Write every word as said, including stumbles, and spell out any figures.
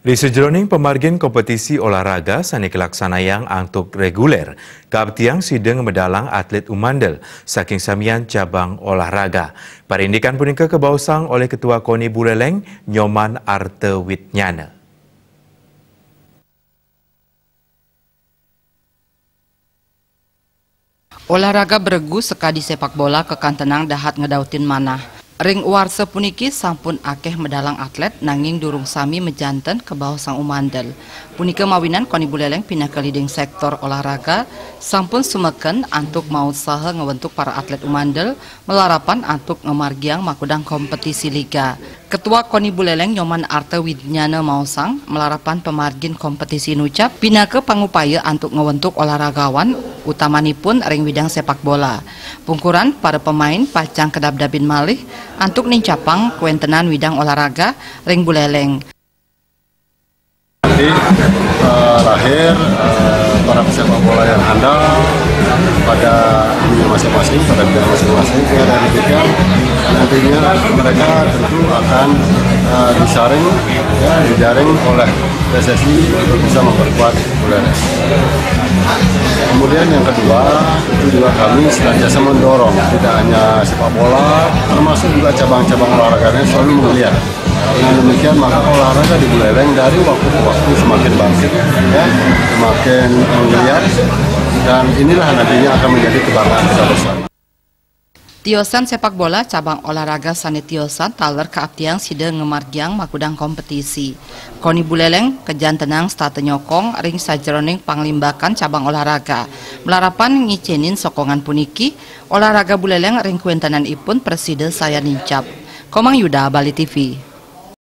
Di sajeroning pamargin kompetisi olahraga sane kalaksanayang antuk reguler, kaaptiang sida ngamedalang atlet umandel saking samian cabang olahraga. Parindikan punika kabaosang olih Ketua KONI Buleleng, Nyoman Arta Widnyana. Olahraga beregu sakadi sepak bola kakantenang dahat ngedautin manah. Ring warsa puniki sampun akeh medalang atlet, nanging durung sami majanten kabaosang umandel. Punika mawinan KONI Buleleng pinaka leading sektor olahraga sampun sumeken antuk mautsaha ngwentuk para atlet umandel, malarapan antuk ngamargiang makudang kompetisi liga. Ketua KONI Buleleng, Nyoman Arta Widnyana, maosang, malarapan pamargin kompetisi nucap pinaka pangupaya antuk ngwentuk olahragawan, utamanipun ring widang sepak bola. Pungkuran para pemain pacang kadabdabin malih antuk nincapang kawentenan widang olahraga ring Buleleng. Nanti, eh, lahir, eh, para pesepak bola yang handal pada ininya masing-masing, pada bidang masing-masing. Sehingga dari demikian, nantinya mereka tentu akan, eh, disaring, ya, dijaring oleh P S S I untuk bisa memperkuat Buleleng. Kemudian yang kedua, itu juga kami senantiasa mendorong, tidak hanya sepak bola, termasuk juga cabang-cabang olahraga lain selalu melihat. Dengan demikian, maka olahraga di Buleleng dari waktu ke waktu semakin bangkit, ya, semakin menggeliat, dan inilah nantinya akan menjadi kebanggaan kita bersama. Tiosan sepak bola cabang olahraga sane tiosan taler kaaptiang sida ngamargiang makudang kompetisi. KONI Buleleng kajantenang setata nyokong ring sajeroning panglimbakan cabang olahraga. Malarapan ngicenin sokongan puniki, olahraga Buleleng ring kawentenanipun prasida sayan nincap. Komang Yuda, Bali T V.